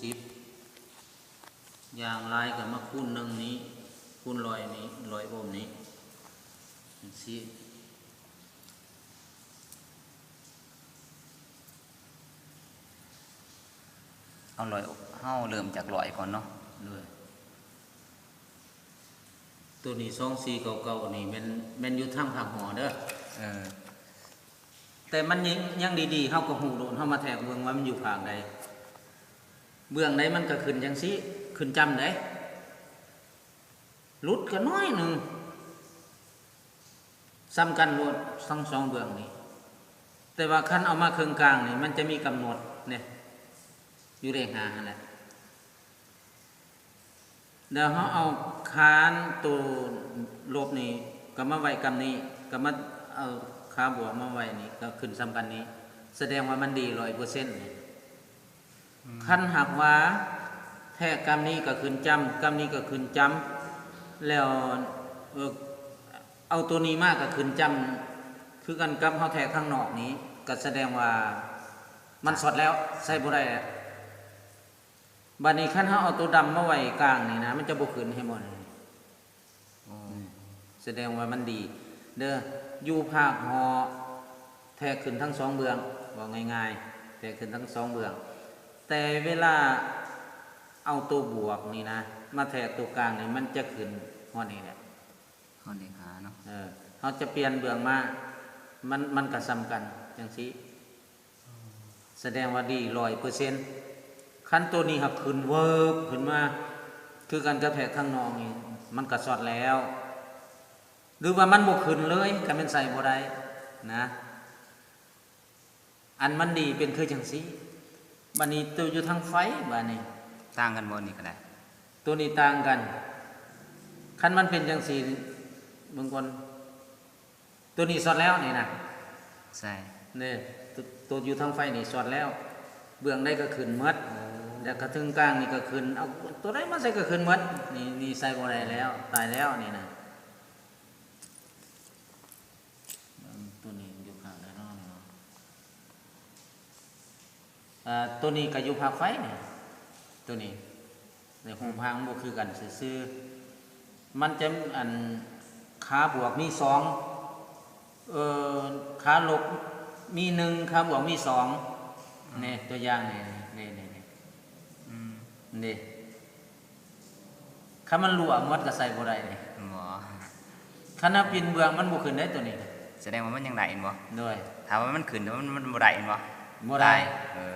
ສິບ ຢ່າງຫຼາຍກໍມາຄູນໜຶ່ງນີ້ ຄູນຮ້ອຍນີ້ ຮ້ອຍໂອມນີ້ ຈັ່ງຊີ້. ເອົາຮ້ອຍ ເຮົາເລີ່ມຈາກຮ້ອຍກ່ອນເນາະ. ໂດຍ ໂຕນີ້ສອງສີ່ເກົ້າເກົ້ານີ້ແມ່ນ ແມ່ນຢູ່ທາງພາກຫໍເດີ. ເອີ ແຕ່ມັນຍັງ ຍັງດີໆ ເຮົາກໍຮູ້ໂລດ ເຮົາມາແທກເບິ່ງວ່າມັນຢູ່ພາກໃດ. ເບື້ອງໃດມັນກໍຂຶ້ນຈັ່ງຊີ້ ຂຶ້ນຈ້ຳໃດ ຫຼຸດກໍໜ້ອຍໜຶ່ງ ສ່ຳກັນໂລດທັງສອງເບື້ອງນີ້. ແຕ່ວ່າຄັນເອົາມາເຄິ່ງກາງນີ້ ມັນຈະມີກຳນົດເດ້ ຢູ່ເລກຫ້າຫັ້ນແຫຼະ. ແລ້ວເຮົາເອົາຄານໂຕລົບນີ້ກໍມາໄວ້ກຳນີ້ ກໍມາເອົາຄາບວກມາໄວ້ນີ້ ກໍຂຶ້ນສ່ຳກັນນີ້ ສະແດງວ່າມັນດີຮ້ອຍເປີເຊັນ. ອືມ ຄັນຫາກວ່າແທກກຳນີ້ກໍຂຶ້ນຈ້ຳ ກຳນີ້ກໍຂຶ້ນຈ້ຳ ແລ້ວ ເອີ ເອົາໂຕນີ້ມາກໍຂຶ້ນຈ້ຳ ຄືກັນກັບເຮົາແທກທາງນອກນີ້ ກໍສະແດງວ່າມັນຊັອດແລ້ວ ໃຊ້ບໍ່ໄດ້ແລ້ວ. ບາດນີ້ຄັນເຮົາເອົາໂຕດຳມາໄວ້ກາງນີ້ນະ ມັນຈະບໍ່ຂຶ້ນ ເຫັນບໍ່ນີ້? ອໍ ສະແດງວ່າມັນດີເດີ. ຢູ່ພາກຫໍແທກຂຶ້ນທັງສອງເບື້ອງ ເວົ້າງ່າຍໆ ແທກຂຶ້ນທັງສອງເບື້ອງ. ແຕ່ເວລາເອົາໂຕບວກນີ້ນະ ມາແທກໂຕກາງນີ້ ມັນຈະຂຶ້ນຮອດນີ້ແຫຼະ ຮອດເລກຫ້າເນາະ. ເອີ ເຮົາຈະປ່ຽນເບື້ອງມາ ມັນ ມັນກະສ່ຳກັນຈັ່ງຊີ້ ສະແດງວ່າດີຮ້ອຍເປີເຊັນ. ຄັນໂຕນີ້ຫາກຂຶ້ນເວີບຂຶ້ນມາ ຄືກັນກັບແທກທາງນອກນີ້ ມັນກະຊັອດແລ້ວ ຫຼືວ່າມັນບໍ່ຂຶ້ນເລີຍ ກະແມ່ນໃຊ້ບໍ່ໄດ້ນະ. ອັນມັນດີເປັນຄືຈັ່ງຊີ້. ບາດນີ້ໂຕຢູ່ທາງໄຟ ບາດນີ້ ຕ່າງກັນບໍ່? ນີ້ກໍໄດ້ ໂຕນີ້ຕ່າງກັນ. ຄັນມັນເປັນຈັ່ງຊີ້ ເບິ່ງກ່ອນ ໂຕນີ້ຊັອດແລ້ວນີ້ນະ. ໃຊ່ ນີ້ ໂຕ ໂຕຢູ່ທາງໄຟນີ້ຊັອດແລ້ວ ເບື້ອງໃດກໍຂຶ້ນໝົດ. ໂອ້ ແລ້ວກະເທິງກາງນີ້ກໍຂຶ້ນ ເອົາໂຕໃດມາໃສ່ກໍຂຶ້ນໝົດ. ນີ້ ນີ້ໃສ່ບໍ່ໄດ້ແລ້ວ ຕາຍແລ້ວນີ້ນະ. ເບິ່ງໂຕນີ້ຢູ່ພາກໃດເນາະນີ້ເນາະ. ເອີ ໂຕນີ້ກໍຢູ່ພາກໄຟນີ້ ໂຕນີ້ ໃນຮູບຮ່າງມັນບໍ່ຄືກັນຊື່ໆ. ມັນຈະ ອັນ ຂາບວກມີສອງ ເອີ ຂາລົບມີໜຶ່ງ ຂາບວກມີສອງ. ອໍ ນີ້ຕົວຢ່າງນີ້ ນີ້ ນີ້ ນີ້ ອືມ ນີ້. ຄັນມັນຮົ່ວໝົດກໍໃສ່ບໍ່ໄດ້ເດ້. ບໍ່ ຄັນເຮົາປ່ຽນເບື້ອງມັນບໍ່ຂຶ້ນເດ້ໂຕນີ້. ສະແດງວ່າມັນຍັງໄດ້ແມ່ນບໍ່? ໂດຍ ຖ້າວ່າມັນຂຶ້ນ ມັນ ມັນບໍ່ໄດ້ແມ່ນບໍ່? ບໍ່ໄດ້. ເອີ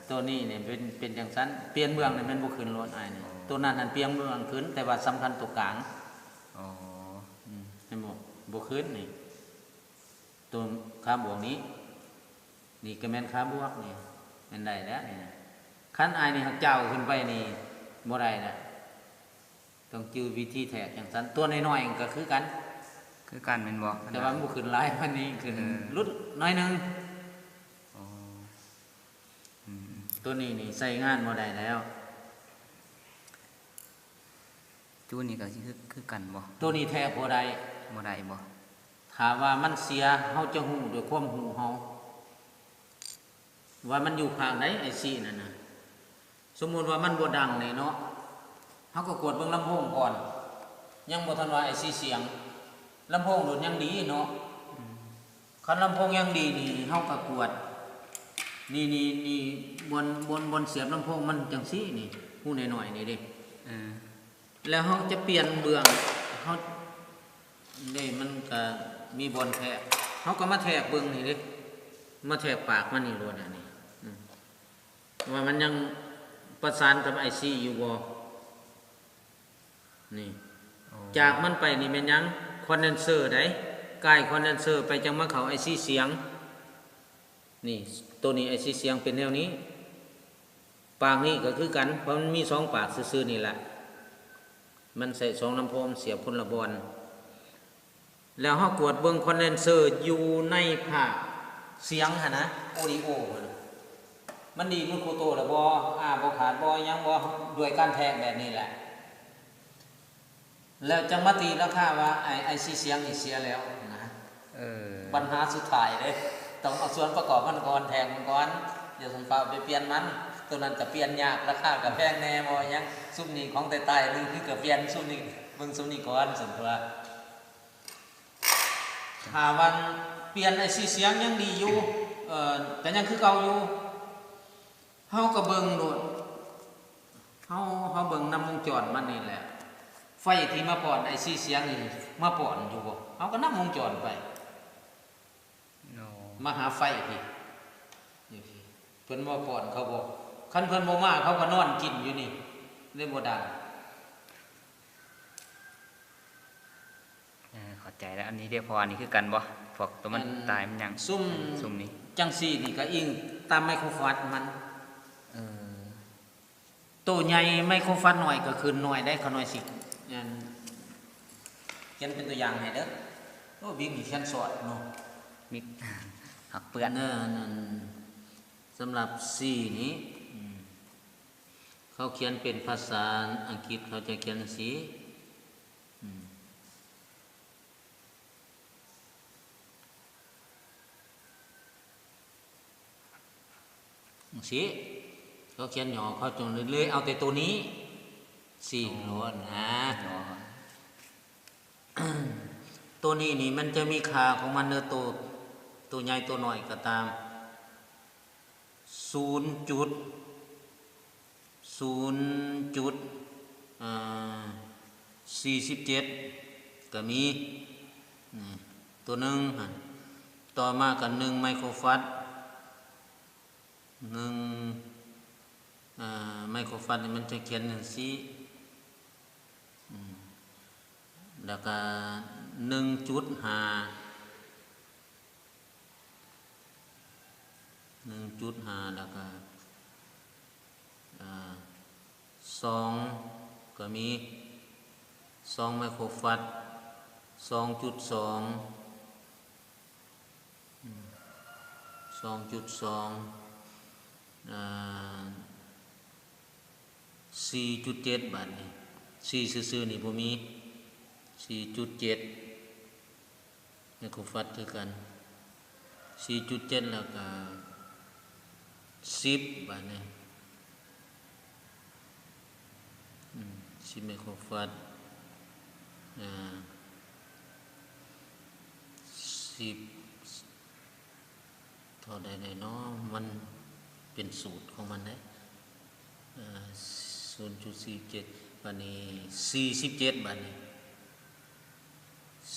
ໂຕນີ້ນີ້ເປັນ ເປັນຈັ່ງຊັ້ນ ປ່ຽນເບື້ອງນີ້ມັນບໍ່ຂຶ້ນໂລດອ້າຍນີ້. ອໍ ໂຕນັ້ນຫັ້ນປ່ຽນເບື້ອງຂຶ້ນ ແຕ່ວ່າສຳຄັນໂຕກາງ. ອໍ ອືມ ເຫັນບໍ່? ບໍ່ຂຶ້ນນີ້. ໂຕຂາບວກນີ້ ນີ້ກໍແມ່ນຂາບວກນີ້ ແມ່ນໄດ້ແລ້ວນີ້ນະ. ຄັນອ້າຍນີ້ຫາກຈ້າວຂຶ້ນໄປນີ້ບໍ່ໄດ້ແລ້ວ ຕ້ອງຈື່ວິທີແທກຈັ່ງຊັ້ນ. ໂຕນ້ອຍໆກໍຄືກັນ ຄືກັນແມ່ນບໍ່? ແຕ່ວ່າມັນບໍ່ຂຶ້ນຫຼາຍປານນີ້ ຂຶ້ນ ເອີ ຫຼຸດໜ້ອຍໜຶ່ງ. ອໍ ອືມ ໂຕນີ້ນີ້ໃຊ້ງານບໍ່ໄດ້ແລ້ວ. ໂຕນີ້ກໍຄື ຄືກັນບໍ່? ໂຕນີ້ແທກບໍ່ໄດ້. ບໍ່ໄດ້ບໍ່? ຖ້າວ່າມັນເສຍ ເຮົາຈະຮູ້ດ້ວຍຄວາມຮູ້ເຮົາວ່າມັນຢູ່ພາກໃດ ໄອຊີນັ້ນນະ. ສົມມຸດວ່າມັນບໍ່ດັງນີ້ເນາະ ເຮົາກໍກວດເບິ່ງລຳໂພງກ່ອນ ຍັງບໍ່ທັນວ່າໄອຊີສຽງ ລຳໂພງໂດດຍັງດີເນາະ. ອືມ ຄັນລຳໂພງຍັງດີນີ້ ເຮົາກໍກວດ ນີ້ ນີ້ ນີ້ ບ່ອນ ບ່ອນ ບ່ອນສຽບລຳໂພງມັນຈັ່ງຊີ້ນີ້ ຮູນ້ອຍໆນີ້ເດ້. ເອີ ແລ້ວເຮົາຈະປ່ຽນເບື້ອງ ເຮົາ ນີ້ມັນກະມີບ່ອນແທກ ເຮົາກໍມາແທກເບິ່ງນີ້ເດ້ ມາແທກປາກມັນນີ້ໂລດ ອັນນີ້ ອືມ ວ່າມັນຍັງປະສານກັບໄອຊີຢູ່ບໍ່ ນີ້. ໂອ້ ຈາກມັນໄປນີ້ແມ່ນຫຍັງ? ຄອນເດນເຊີໃດ໋ ກາຍຄອນເດນເຊີໄປ ຈັ່ງມາເຂົ້າໄອຊີສຽງ. ນີ້ ໂຕນີ້ໄອຊີສຽງເປັນແນວນີ້. ປາກນີ້ກໍຄືກັນ ເພາະມັນມີສອງປາກຊື່ໆນີ້ລະ ມັນໃຊ້ສອງລຳໂພງສຽບຄົນລະບ່ອນ. ແລ້ວເຮົາກວດເບິ່ງຄອນເດນເຊີຢູ່ໃນພາກສຽງຫັ້ນນະ ໂອດີໂອຫັ້ນນະ ມັນດີໝົດຄູ່ໂຕແລ້ວບໍ່? ອາ ບໍ່ຂາດບໍ່ ຫຍັງບໍ່? ດ້ວຍການແທກແບບນີ້ແຫຼະ. ແລ້ວຈັ່ງມາຕີລາຄາວ່າໄອ ໄອຊີສຽງນີ້ເສຍແລ້ວນະ. ເອີ ບັນຫາສຸດທ້າຍເດ້ ຕ້ອງເອົາສ່ວນປະກອບມັນກ່ອນ ແທກມັນກ່ອນ ຢ່າເພິ່ງຟ້າວໄປປ່ຽນມັນ. ຕົວນັ້ນກະປ່ຽນຍາກ ລາຄາກະແພງແດ່ບໍ່ຫຍັງ. ຊຸມນີ້ຂອງໃຕ້ໆ ເບິ່ງຄືກະປ່ຽນ ຊຸມນີ້ ເບິ່ງຊຸມນີ້ກ່ອນ ຊັ້ນຕົວະ. ຖ້າວ່າປ່ຽນໄອ້ສີສຽງຍັງດີຢູ່ ເອີ ກະຍັງຄືເກົ່າຢູ່ ເຮົາກະເບິ່ງໂລດ ເຮົາ ເຮົາເບິ່ງນຳວົງຈອນມັນນີ້ແຫຼະ ໄຟທີ່ມາປ້ອນໄອ້ສີສຽງນີ້ມາປ້ອນຢູ່ບໍ່ ເຮົາກະນຳວົງຈອນໄປ ມາຫາໄຟພີ້ ເພິ່ນມາປ້ອນເຂົາບໍ່ ຄັນເພິ່ນບໍ່ມາເຂົາກະນອນກິນຢູ່ນີ້ ເລີຍບໍ່ດັງ. ເອີ ເຂົ້າໃຈແລ້ວ ອັນນີ້ເດ ເພາະວ່ານີ້ຄືກັນບໍ່ ພວກຕົວມັນ ອັນ ຕາຍມັນຫຍັງ ຊຸມ ຊຸມນີ້ ຈັ່ງຊີ້ນີ້ກະອີງຕາມໄມໂຄຣຟັດມັນ ເອີ ໂຕໃຫຍ່ໄມໂຄຣຟັດນ້ອຍກະຂຶ້ນໜ້ອຍໄດ໋ ຂ້ານ້ອຍຊິ ອັນ ຂຽນເປັນຕົວຢ່າງໃຫ້ເດີ. ໂອ້ ບິກນີ້ຂຽນຊອດເນາະ ບິກ ຮັກເປື້ອນ ເອີ ນັ້ນ ສຳລັບ C ນີ້ ເຂົາຂຽນເປັນພາສາອັງກິດ ເຂົາຈະຂຽນຈັ່ງຊີ້ ອືມ ຈັ່ງຊີ້ ເຂົາຂຽນຫຍໍ້ ເຂົາຈົ່ງເລີຍເອົາແຕ່ໂຕນີ້ C ໂລດນະ. ໂຕນີ້ນີ້ມັນຈະມີຄ່າຂອງມັນເດີ ໂຕ ໂຕໃຫຍ່ໂຕນ້ອຍກະຕາມ ສູນຈຸດ ສູນຈຸດ ເອີ ສີ່ສິບເຈັດກະມີ ນີ້ ໂຕໜຶ່ງຫັ້ນ. ຕໍ່ມາກະໜຶ່ງໄມໂຄຣຟັດ ໜຶ່ງ ເອີ ໄມໂຄຣຟັດນີ້ມັນຈະຂຽນຈັ່ງຊີ້ ອືມ ແລ້ວກະໜຶ່ງຈຸດຫ້າ ໜຶ່ງຈຸດຫ້າ ແລ້ວກະ ເອີ ສອງກະມີ ສອງໄມໂຄຣຟັດ ສອງຈຸດສອງ ສອງຈຸດສອງ ເອີ ສີ່ຈຸດເຈັດ ບາດນີ້ ສີ່ຊື່ໆນີ້ບໍ່ມີ ສີ່ຈຸດເຈັດ ໄມໂຄຣຟັດຄືກັນ ສີ່ຈຸດເຈັດ ແລ້ວກະ ສິບ ບາດນີ້ ອືມ ສິບໄມໂຄຣຟັດ ເອີ ສິບ ເທົ່າໃດແດ່ເນາະ ມັນເປັນສູດຂອງມັນເດ້ ເອີ ສູນຈຸດສີ່ເຈັດ ບາດນີ້ ສີ່ສິບເຈັດ ບາດນີ້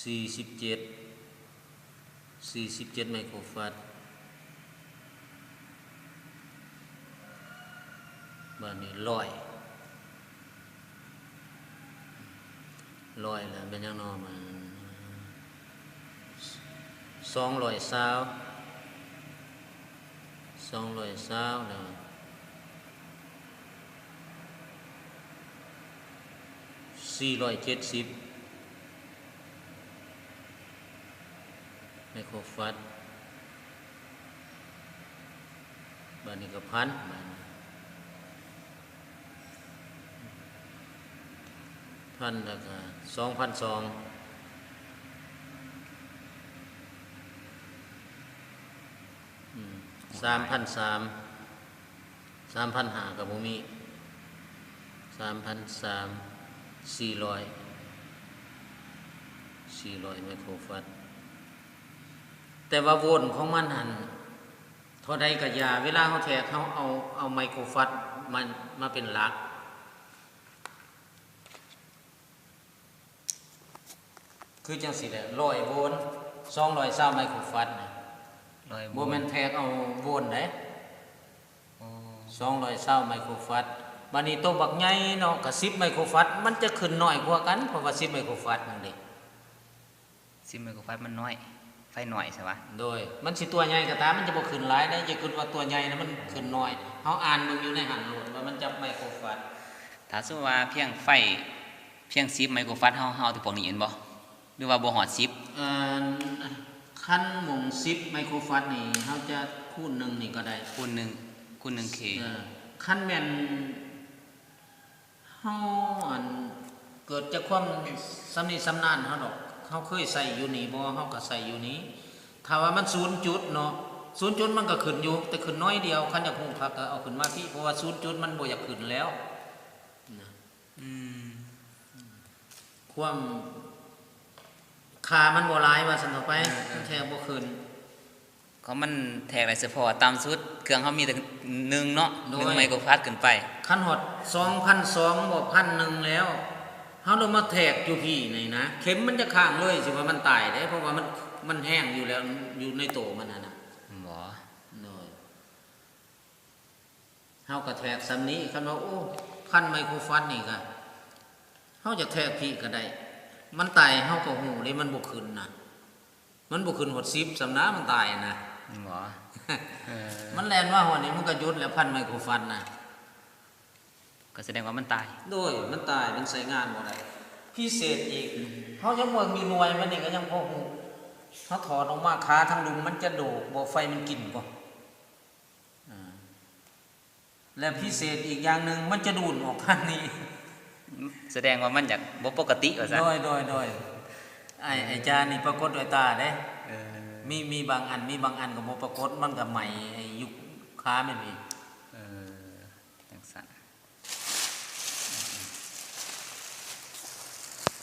ສີ່ສິບເຈັດ ສີ່ສິບເຈັດໄມໂຄຣຟັດ ບາດນີ້ ຮ້ອຍ ຮ້ອຍແລ້ວແມ່ນຫຍັງເນາະ ມັນ ສອງຮ້ອຍຊາວ ສອງຮ້ອຍຊາວແລ້ວ ສີ່ຮ້ອຍເຈັດສິບ ໄມໂຄຣຟັດ ບາດນີ້ກະພັນ ບາດນີ້ ພັນ ແລ້ວກະ ສອງພັນສອງ ອືມ ສາມພັນສາມ ສາມພັນຫ້າກະບໍ່ມີ ສາມພັນສາມ ສີ່ຮ້ອຍ ສີ່ຮ້ອຍໄມໂຄຣຟັດ ແຕ່ວ່າໂວນຂອງມັນຫັ້ນ ເທົ່າໃດກະຢ່າ ເວລາເຮົາແທກ ເຮົາເອົາ ເອົາໄມໂຄຣຟັດມາ ມາເປັນຫຼັກ ຄືຈັ່ງຊີ້ແຫຼະ ຮ້ອຍໂວນ ສອງຮ້ອຍຊາວໄມໂຄຣຟັດນະ ຮ້ອຍໂວນ ບໍ່ແມ່ນແທກເອົາໂວນໃດ໋ ອໍ ສອງຮ້ອຍຊາວໄມໂຄຣຟັດ ບາດນີ້ໂຕບັກໃຫຍ່ເນາະ ກະສິບໄມໂຄຣຟັດ ມັນຈະຂຶ້ນໜ້ອຍກວ່າກັນ ເພາະວ່າສິບໄມໂຄຣຟັດນັ້ນເດ ສິບໄມໂຄຣຟັດມັນນ້ອຍ ໄຟໜ້ອຍຊະຫວາ ໂດຍ ມັນຊິຕົວໃຫຍ່ກະຕາມ ມັນຈະບໍ່ຂຶ້ນຫຼາຍໃດ໋ ຢ່າຄິດວ່າຕົວໃຫຍ່ນະ ມັນຂຶ້ນໜ້ອຍ ເຮົາອ່ານເບິ່ງຢູ່ໃນຫັ້ນໂລດວ່າມັນຈັກໄມໂຄຣຟັດ ຖ້າສົມມຸດວ່າພຽງໄຟ ພຽງສິບໄມໂຄຣຟັດ ເຮົາ ເຮົາເອົາແຕ່ພວກນີ້ແມ່ນບໍ່ ຫຼືວ່າບໍ່ຮອດສິບ ເອີ ຄັນໝ່ອງສິບໄມໂຄຣຟັດນີ້ ເຮົາຈະຄູນໜຶ່ງນີ້ກະໄດ້ ຄູນໜຶ່ງ ຄູນໜຶ່ງເຄ ເອີ ຄັນແມ່ນ ເຮົາ ອັນ ເກີດຈາກຄວາມຊຳນິຊຳນານເຮົາດອກ ເຮົາເຄີຍໃຊ້ຢູ່ນີ້ບໍ່ ເຮົາກະໃຊ້ຢູ່ນີ້ ຖ້າວ່າມັນສູນຈຸດເນາະ ສູນຈຸດມັນກໍຂຶ້ນຢູ່ ແຕ່ຂຶ້ນໜ້ອຍດຽວ. ຄັນຢາກຮູ້ຄັກກໍເອົາຂຶ້ນມາພີ້ ເພາະວ່າສູນຈຸດມັນບໍ່ຢາກຂຶ້ນແລ້ວນະ. ອືມ ຄວາມ ຄ່າມັນບໍ່ຫຼາຍວ່າຊັ້ນເຖາະໄປ. ເອີໆ ມັນແທກບໍ່ຂຶ້ນ. ຂອງມັນແທກໄດ້ສະເພາະວ່າຕ່ຳສຸດ ເຄື່ອງເຮົາມີແຕ່ໜຶ່ງເນາະ ໂດຍ ໜຶ່ງໄມໂຄຣຟາດຂຶ້ນໄປ. ຄັນຮອດສອງພັນສອງ ບໍ່ ພັນໜຶ່ງແລ້ວ ເຮົາລະມາແທກຢູ່ພີ້ນີ້ນະ ເຂັມມັນຈະຂ້າງເລີຍ ຊິວ່າມັນຕາຍເດ້ ເພາະວ່າມັນ ມັນແຮງຢູ່ແລ້ວ ຢູ່ໃນໂຕມັນຫັ້ນນະ. ບໍ່ ໂດຍ ເຮົາກໍແທກສ່ຳນີ້. ຄັນວ່າ ໂອ້ ພັນໄມໂຄຣຟາດນີ້ກໍ ເຮົາຢາກແທກພີ້ກໍໄດ້ ມັນຕາຍເຮົາກໍຮູ້ເດ້ ມັນບໍ່ຂຶ້ນນະ. ມັນບໍ່ຂຶ້ນຮອດສິບຊ້ຳນະ ມັນຕາຍນະ. ແມ່ນບໍ່? ເອີ ມັນແລ່ນມາຮອດນີ້ ມັນກໍຢຸດແລ້ວ ພັນໄມໂຄຣຟາດນະ ກໍສະແດງວ່າມັນຕາຍ. ໂດຍ ມັນຕາຍ ມັນໃຊ້ງານບໍ່ໄດ້. ພິເສດອີກ ເຮົາຍັງເບິ່ງຢູ່ໜ່ວຍມັນນີ້ກໍຍັງພໍຮູ້ ເຮົາຖອດອອກມາ ຂາທາງລຸ່ມມັນຈະໂດກບໍ່ ໄຟມັນກິນບໍ່. ອ່າ ແລະພິເສດອີກຢ່າງໜຶ່ງ ມັນຈະດູນອອກທາງນີ້ ສະແດງວ່າມັນຢາກບໍ່ປົກກະຕິວ່າຊັ້ນ. ໂດຍ ໂດຍ ໂດຍ ໄອ້ ອືມ ໄອ້ຈານີ້ປາກົດດ້ວຍຕາເດ້. ເອີ ມີ ມີບາງອັນ ມີບາງອັນກໍບໍ່ປາກົດ ມັນກໍໄໝ້ ໄອ້ຢູ່ຂາແມ່ນອີກ.